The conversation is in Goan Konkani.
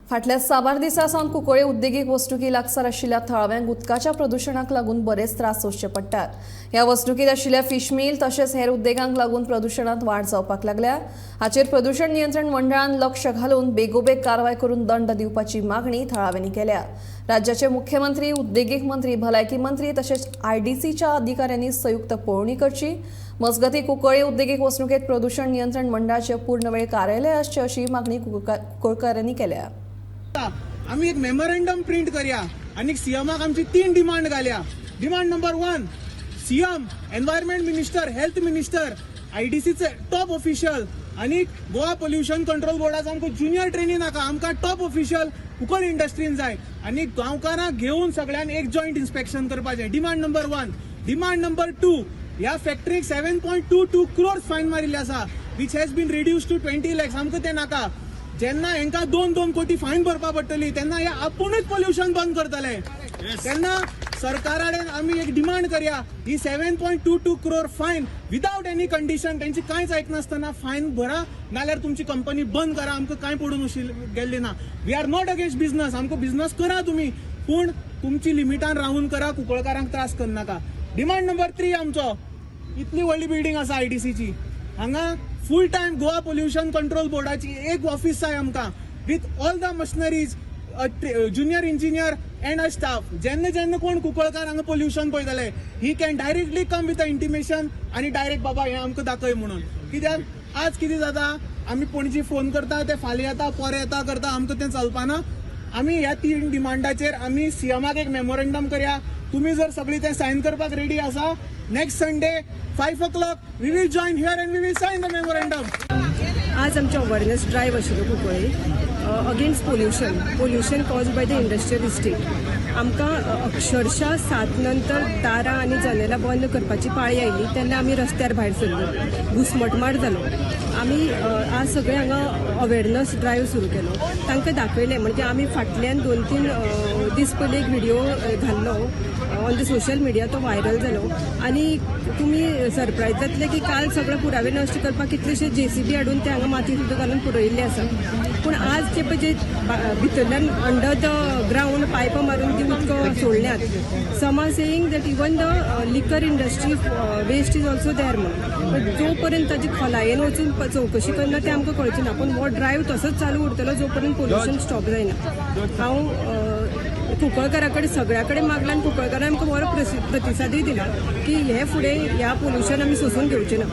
फाटल्या साबार दिसां सावन कुंकळे उद्देगीक वसणुकी लागसार आशिल्ल्या थळाव्यांक उदकाच्या प्रदुशणाक लागून बरेच त्रास सोंसचे पडटात. ह्या वसणुकीत आशिल्ल्या फिश मिल तशेंच हेर उद्देगांक लागून प्रदुशणांत वाड जावपाक लागल्या. हाचेर प्रदुशण नियंत्रण मंडळान लक्ष घालून बेगोबेग कारवाय करून दंड दिवपाची मागणी थळाव्यांनी केल्या. राज्याचे मुख्यमंत्री, उद्देगीक मंत्री, भलायकी मंत्री तशेंच आयडीसीच्या अधिकाऱ्यांनी संयुक्त पळोवणी करची. मजगतीं, कुंकळ्ळी उद्देगीक वसणुकेत प्रदूषण नियंत्रण मंडळाचे पूर्णवेळ कार्यालय आसचें अशी मागणी कुंकळकारांनी केल्या. आमी एक मेमोरेंडम प्रिंट करया आनी सीएमाक आमची तीन डिमांड घालया. Demand number 1, CM, environment minister, health minister, आयडीसीचे top official आनी गोवा पोल्युशन कंट्रोल बोर्डाचो आमकां ज्युनियर ट्रेनी नाका, आमकां टॉप ऑफिशियल कुंकळ्ळी इंडस्ट्रीन जाय आनी गांवकारांक घेवन सगळ्यांक एक जॉयंट इन्स्पेक्शन करपाचें. Demand number 1. Demand number 2, ह्या फॅक्टरीक 7.22 crores fine मारिल्ले आसा, which has been reduced to 20 lakhs. आमकां तें नाका. जेन्ना हेंकां 2-2 कोटी फायन भरपा पडटली, तेन्ना हे आपुणूच पोल्युशन बंद करतले. तेन्ना सरकारा कडेन आमी एक डिमांड करया, ही 7.22 crore fine without any condition, तेंची कांयच आयकनासतना फायन भरा, नाल्यार तुमची कंपनी बंद करा. आमकां कांय पडून गेल्ली ना. We are not against business. आमकां बिझनस करा तुमी, पूण तुमची लिमिटान रावून करा, कुंकळकारांक त्रास करनाका. डिमांड नंबर 3 आमचो, इतली व्हडली बिल्डींग आसा आयडीसीची, हांगा full time Goa pollution control बोर्डाची एक ऑफिस जाय आमकां, with all the machineries, junior engineer and a staff. जेन्ना जेन्ना कोण कुंकळकार हांगा पोल्युशन पळयतले, he can directly come with a intimation आनी डायरेक्ट बाबा हें आमकां दाखय म्हणून. कित्याक आज कितें जाता, आमी पणजी फोन करता, ते फाल्यां येता, पोरे येता करता, आमकां तें चलपाना. आमी ह्या तीन डिमांडाचेर आमी सीएमाक एक मेमोरेंडम करया. तुमी जर सगळी तें सायन करपाक रेडी आसा, next Sunday 5 o'clock we will join here and we will sign the memorandum. आज आमचो अवेरनेस ड्रायव्ह आशिल्लो Cuncolim against pollution, pollution caused by the industrial estate. आमकां अक्षरशः 7 नंतर दारां आनी जनेलां बंद करपाची पाळी आयली तेन्ना आमी रस्त्यार भायर सरलो. घुस्मटमार जालो. आमी आज सगळे हांगा अवेरनेस ड्रायव्ह सुरू केलो. तांकां दाखयलें, म्हणजे आमी फाटल्यान 2-3 दीस पयलीं एक व्हिडिओ घाल्लो ऑन the social media, तो व्हायरल जालो आनी तुमी सरप्रायज जातले की काल सगळे पुरावे नश्ट करपाक कितलेशे जेसीबी हाडून ते हांगा माती सुद्दां घालून पुरयल्ले आसा. पूण आज ते पळय जे भितरल्यान अंडर the ground पायपां मारून ती उदक सोडल्यात, some are saying that even the liquor industry waste is also there म्हणून. पण जो पर्यंत ताजी खोलायेन वचून चवकशी करना, ते आमकां कळचें ना. पूण हो ड्रायव्ह तसोच चालू उरतलो जो पर्यंत पोल्युशन स्टॉप जायना. हांव कुंकळकारा कडेन सगळ्या कडेन मागला आनी कुंकळकारान आमकां बरो प्रतिसादूय दिला की हे फुडें ह्या पोल्युशन आमी सोंसून घेवचे ना.